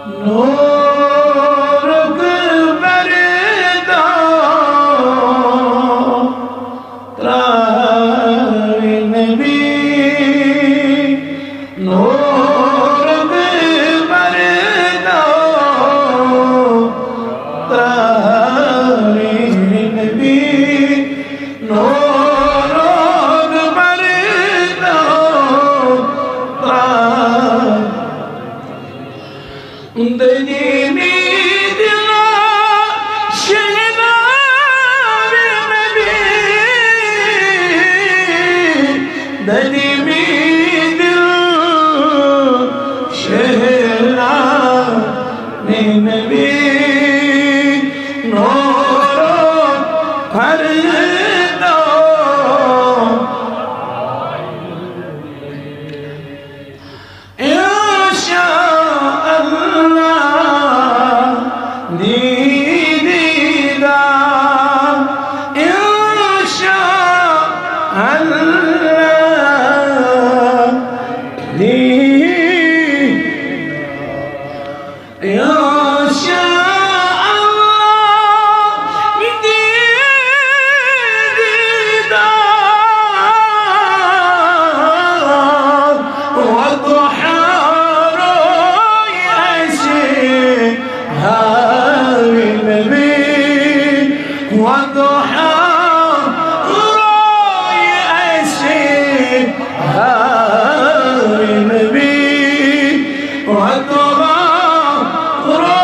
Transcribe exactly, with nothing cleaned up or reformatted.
نورک پردہ تراوی نبی، نورک پردہ تراوی نبی، نورک پردہ تراوی ددیمی دل شہناز نبی، ددیمی دل شہناز نبی، نور پردہ۔ انشاء اللہ دی دیدار، انشاء اللہ دی، انشاء اللہ دی دیدار۔ وضحی روی اسی ہاوی نبی، وضحی روی اسی ہاوی نبی، وضحی روی